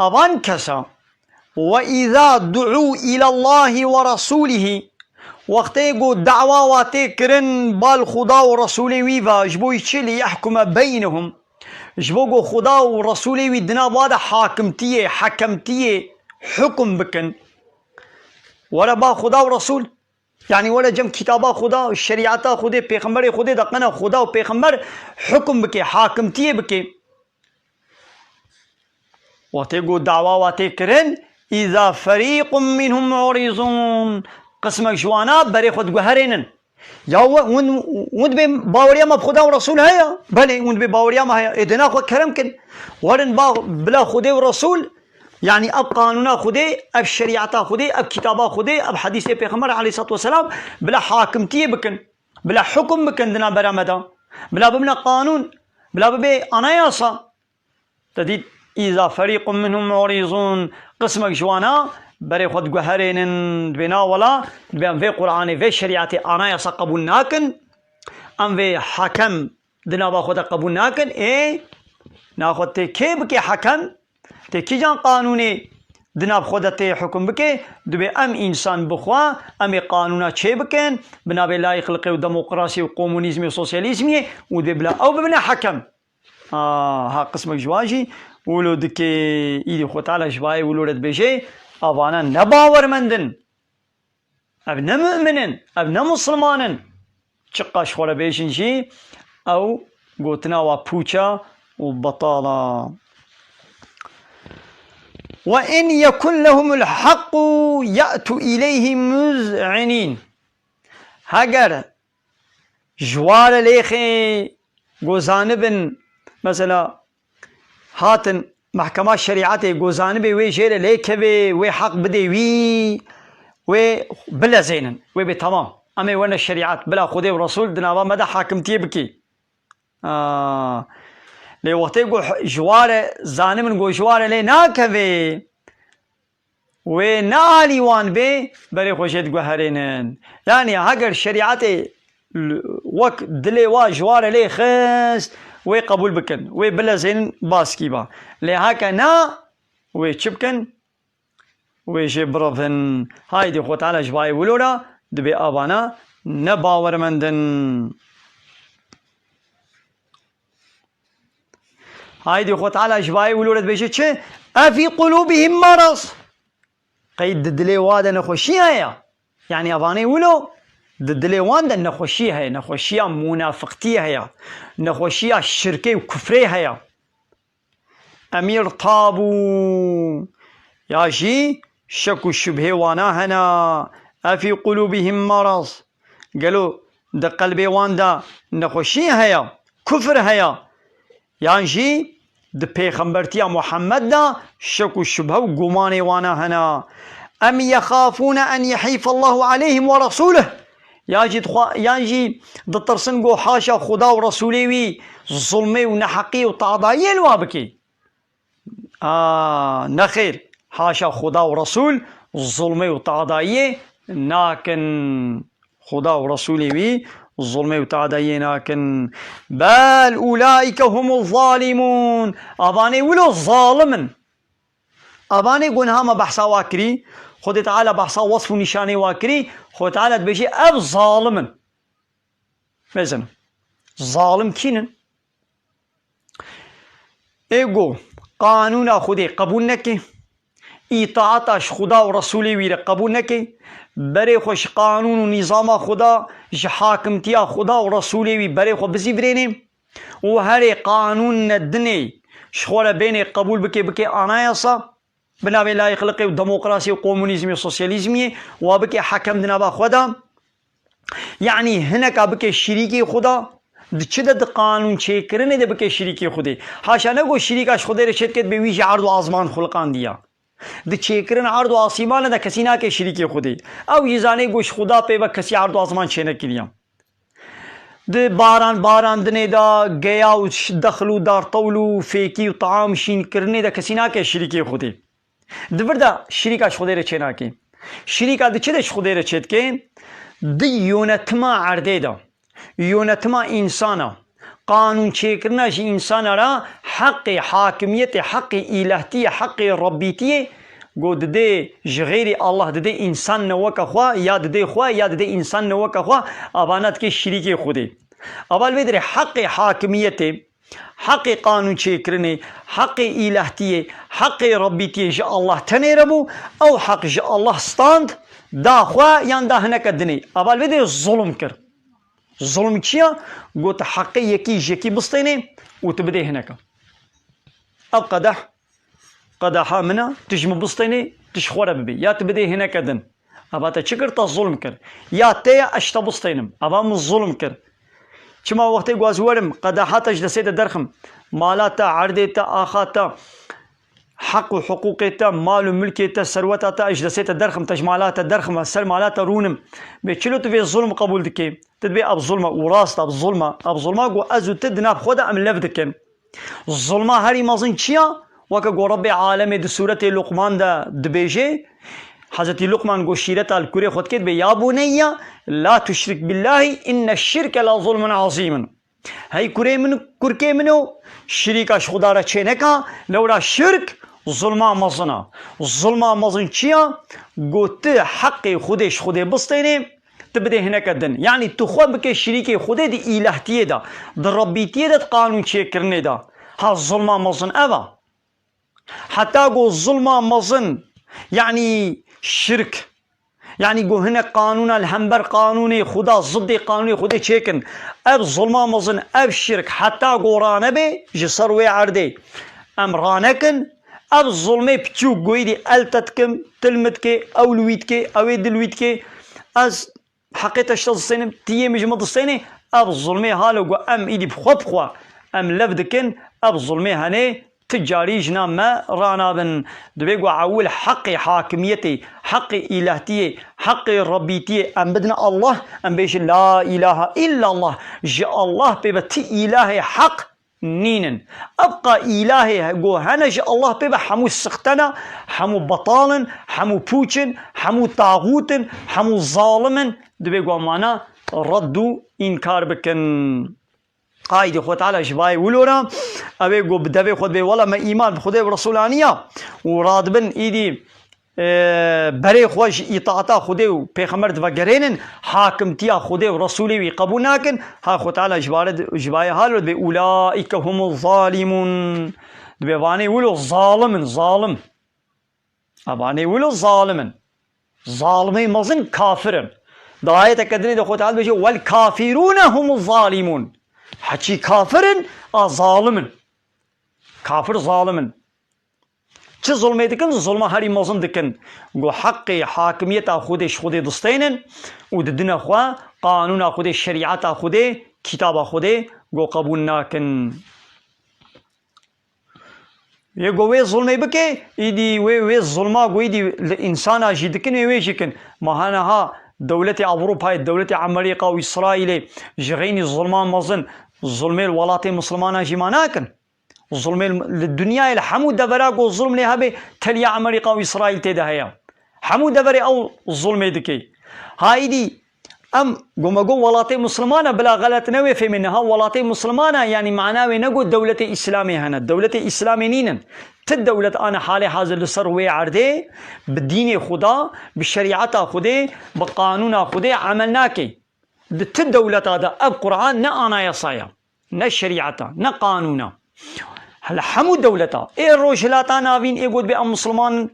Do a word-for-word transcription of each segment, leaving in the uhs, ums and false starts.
Avan kesa, "Ve izâ du'û ilallâhi ve rasûlihî", wextê ku dawa wa tê kirin bal Xuda û Resûlê wî ve, ji bo çi? "Li yehkume beynehum", ji bo ku Xuda û Resûlê wî di nav wa de hakimtiyê, hekemtiyê, hukum bikin. Were ba Xuda û Resûl, yanî were cem kitaba Xuda, şerîeta Xudê, pêxemberê Xudê de qena Xuda û pêxember hukum bike, hakimtiyê bike. Wextê ku dawa wa tê kirin, "Îza ferîqun minhum mu'rîzûn", qismek ji wana berê xwe diguherênin. Ya we, hûn, hûn dibê baweriya me bi Xuda û Resûl heye? Belê, hûn dibê baweriya me heye. Ê dina xwe kerem kin. Werin ba bila Xudê û Resûl, yanî ev qanûna Xudê, ev şerîeta Xudê, ev kitaba Xudê, ev hedîsê Pêxember aleyhissalatu vesselam bila hakimtiyê bikin. Bila hukum bikin di navbera me de. Bila bibine qanûn. Bila bibe anayasa. Te dît, "Îza ferîqun minhum mu'rîzûn", qismek ji wana berê xwe diguherênin, dibê na wela, dibê em vê Qur'anê, vê şerîetê, anayasa qebûl nakin, em vê hakem di nava xwe de qebûl nakin, ê naxwe tê kê bike hakem, tê kîjan qanûnê di nav xwe de tê hukum bike, dibê em însan bi xwe, em ê qanûna çê bikin, bi navê layîqliqê û demokrasiyê û komunîzmê û sosyalîzmiyê û dibê bila ew bibine hakem. A, ha qismek ji wan jî wilo dike, îdî Xwe Teala ji bayê wilo re dibêje, "Avana ne bawermend in. Ev ne mu'min in, ev ne musulman in." Çiqas xwe re bêjin jî, ew gotina wa pûça û betala. "Ve in yekun lehumul haqqu ye'tu ileyhi muz'inîn." Heger ji wa re lêxê gozanibin, mesela, hatin mehkema şerîetê gozanibê wê jê re lêkevê, wê heq bidê wî, wê bilezênin, wê bê temam. Em ê werne şerîet, bila Xwedê û Resûl di nava me de hakimtiyê bikê. Aa, lê wextê ku ji wa re zanibin ku ji wa re lê nakevê, wê ne alî wan bê, berê xwe jê diguherênin. Yanî heger şerîetê l-, wek dilê wa ji wa re lê xist, wê qebûl bikin, wê bilezênin baskî ba. Lê heke na, wê çi bikin? Wê jê birevin. Haydî Xwe Teala ji bayê wilo re dibê avana ne bawermend in. Haydî Xwe Teala ji bayê wilo re dibêje çi? "Efî qulûbihim maraz." Qey di dilê wa de nexweşî heye? Yanî evanê wilo di dilê wan de nexweşî heye, nexweşiya munafiqtiyê heye, nexweşiya şirkê û kufrê heye. Em îrtabû, ya jî şek û şubhê wana hene. Efî qulûbihim maraz. Gelo di qelbê wan de nexweşî heye, kufr heye? Yan jî di pêxembertiya Muhammed de şek û şubhe û gumanê wana hene? Em yexafûne en yehîfallahu aleyhim ve resûlih. Yan jî dixwa-, yan jî ditirsin ku haşa Xuda û Resûlê wî zulmê û neheqî û tadayiyê li wa bike. A, nexêr, haşa Xuda û Resûl zulmê û tadayiyê nakin. Xuda û Resûlê wî zulmê û tadayiyê nakin. Bel ulaîke humuz zalimûn. Avanê wilo zalim in. Avanê ku niha me behsa wa kirî, Xwedê Teala behsa wesf û nîşanê wa kirî, Xwedê Teala dibêje ev zalim in. Mêzin. Zalim kîn in? Ê ku qanûna Xwedê qebûl neke, îtaeta ji Xuda û Resûlê wî re qebûl neke, berê xwe ji qanûn û nîzama Xuda, ji hakimtiya Xuda û Resûlê wî berê xwe bizîvirêne û herê qanûn ne dinê ji xwe re bênê qebûl bike, bike anayasa, bi navê layîqliqê û demokrasiyê û komunîzmê û sosyalîzmiyê wa bike hekem di nava xwe de. Yanî hineka bike şirîkê Xuda, di çi de, di qanûn çêkirinê de bike şirîkê Xwedê. Haşa ne ku şirîka ji Xwedê re çêdike dibê wî jî erd û azman xuliqandiya. Di çêkirina erd û asîmane de kesî nake şirîkê Xwedê. Ew jî zanê ku ji Xuda pê ve kesî erd û azman çênekiriye. Di baran barandinê de, geya û ş-, dexil û dartewl û fêkî û taam şînkirinê de kesî nake şirîkê Xwedê. Di vir de şirîka ji Xwedê re çênake. Şirîka di çi de ji Xwedê re çêdike? Di yonetima erdê de, yonetima însana, qanûn çêkirina ji însana re heqê hakimiyetê, heqê îlehtiyê, heqê Rebbîtiyê, go didê ji xêrî Allah, didê însan ne weke xwe, ya didê xwe, ya didê însan ne weke xwe, avana dike şirîkê Xwedê. Ava li vê dirê heqê hakimiyetê, heqê qanûn çêkirinê, heqê îlehtiyê, heqê Rebbîtiyê ji Allah tenê re bû, ew heq ji Allah stand, da xwe yan da hineke dinê. Ava li vê dirê zulm kir. Zulm çi ya? Got, heqê yekî ji yekî bistênê û tu bidê hineka. Ev qedeh, qedeha min e, tu ji min bistênê, tu ji xwe re bibê. Ya tu bidê hineke din. Ava te çi kir? Te zulm kir. Ya te ye, ez ji te bistênim. Ava min zulm kir. Çima wextê ku ez werim, qedeha te ji destê te derxim, mala te, erdê te, axa te, heq û hiqûqê te, mal û milkê te, serweta te, ez ji destê te derxim, te ji mala te derxim, ez ser mala te rûnim. Bê çilo tu vê zulm qebûl dikê? Tu dibê ev zulm e û rast e, ev zulm e, ev zulm e ku ez û tu di nav xwe de em lev dikin. Zulma herî mezin çi ya? Weke ku Rebbê alemê di sûretê Luqman de dibêje, Hezretî Luqman ku şîreta li kurê xwe dike, dibê, "Ya buneyye, la tuşrik billahi, inne şirke la zulmun azîmun." Hey kurê min, kurkê min o, şirîka ji Xuda re çêneka, lewra şirk zulma mezin a. Zulma mezin çi ya? Got tu heqê Xwedê ji Xwedê bistênê, tu bidê hineke din. Yanî tu xwe bike şirîkê Xwedê di îlehtiyê de, di Rebbîtiyê de, di qanûn çêkirinê de. Ha, zulma mezin ev a. Heta ku zulma mezin, yanî şirk, yanî ku hinek qanûna li hember qanûnê Xuda, ziddê qanûnê Xwedê çêkin, ev zulma mezin, ev şirk heta ku ranebe ji ser wê erdê, em ranekin, ev zulmê piçûk ku êdî el te dikim, til min dike, ew li wî dike, ew ê dil wî dike, ez heqê te ji te distênim, tu yê min ji min distênê, ev zulmê halo ku em êdî bi xwe bi xwe em lev dikin, ev zulmê henê ti carî ji nav me ranabin. Divê ku ewil heqê hakimiyetê, heqê îlehtiyê, heqê Rebbîtiyê em bidine Allah, em bêjin, "La ilahe illallah." Ji Allah pê ve ti îlahê heq nînin. Ev qa îlahê go hene ji Allah pê ve hemû sixte ne, hemû betal in, hemû pûç in, hemû taxût in, hemû zalim in. Divê go mana red û înkar bikin. Qaîdê Xwe Teala ji bayê wilo re, ew ê go bi devê xwe dibê, "Wela me îman bi Xwedê û Resûlanî ya." Û radibin îdî e, berê xwe ji îtaata Xwedê û Pêxember divegerênin, hakimtiya Xwedê û Resûlê wî qebûl nakin, ha Xwe Teala ji bare, ji bayê halo dibê, "Ulaîke humuz zalimûn." Dibê vanê wilo zalim in, zalim. A vanê wilo zalim in. Zalimê mezin kafir in. Di ayeteke dinê de Xwe Teala dibêje, "Wel kafirûne humuz zalimûn." Heçî kafir in, a zalim in. Kafir zalim in. Çi zulmê dikin? Zulma herî mezin dikin. Ku heqê hakimiyeta Xwedê ji Xwedê distênin û didine xwe qanûna Xwedê, şerîeta Xwedê, kitaba Xwedê ku qebûl nakin. Yê ku wê zulmê bike, îdî wê, wê zulma ku îdî li însana jî dikin, wê, wê jî kin. Ma hene ha dewletê Ewropayê, dewletê Emerîka û Îsraîlê ji xeynî zulma mezin, zulmê li welatê misilmanan jî ma nakin? Zulmê li, li dinyayê li hemû devera ku zulm lê hebe, teliya Emerîka û Îsraîl tê de heye. Hemû deverê ew zulmê dike. Ha îdî em goma go welatê Misilmana, bila xelet ne wê fêmê, niha welatê Misilmana, yanî mana wê ne go dewletê Îslamê hene. Dewletê Îslamê nînin. Ti dewlet ane halê hazir li ser wê erdê bi dînê Xuda, bi şerîeta Xwedê, bi qanûna Xwedê emel nake. Di ti dewleta de ev Quran ne anayasa ye, ne şerîeta, ne qanûn e. Li hemû dewleta, ê Rojhilata Navîn, ê got bê em misilman in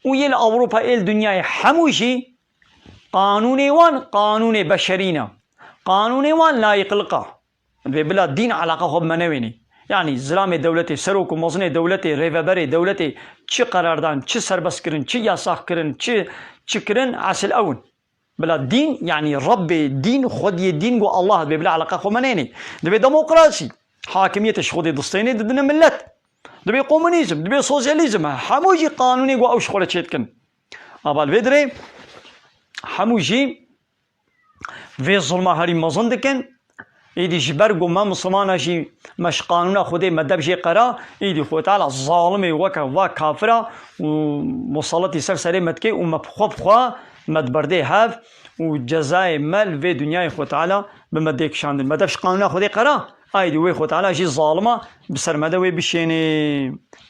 û yê li Ewropa, ê li dinyayê, hemû jî qanûnê wan qanûnê beşerî ne. Qanûnê wan layîqliq e. Vê bila dîn eleqa xwe bi me newênê. Yanî zilamê dewletê, serok û mezinê dewletê, rêveberê dewletê çi qerar dan, çi serbest kirin, çi yasax kirin, çi, çi kirin, esil ew in. Bila dîn, yanî Rebbê dîn, xwediyê dîn ku Allah dibê, bila eleqa xwe me nênê. Divê demokrasî, hakimiyetê ji xwedê distênê, didine millet. Divê komunîzm, divê sosyalîzm, hemû jî qanûnê ku ew ji xwe re çêdikin. Ava li vê dirê hemû jî vê zulma herî mezin dikin. Îdî ji ber ku me misilmana jî me ji qanûna Xwedê me deb jê qera, îdî Xwedê Teala zalimê weke va kafira û musalletî ser serê me dike û me bi xwe bi xwe me diberdê hev û cezayê me li vê dinyayê Xwedê Teala bi me dê kişandin. Me deb ji qanûna Xwedê qera, Aydî wê Xwe Teala jî zalima bi ser me de wê bişênê.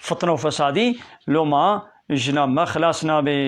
Fitne û fesadî loma jina me xilas nabe.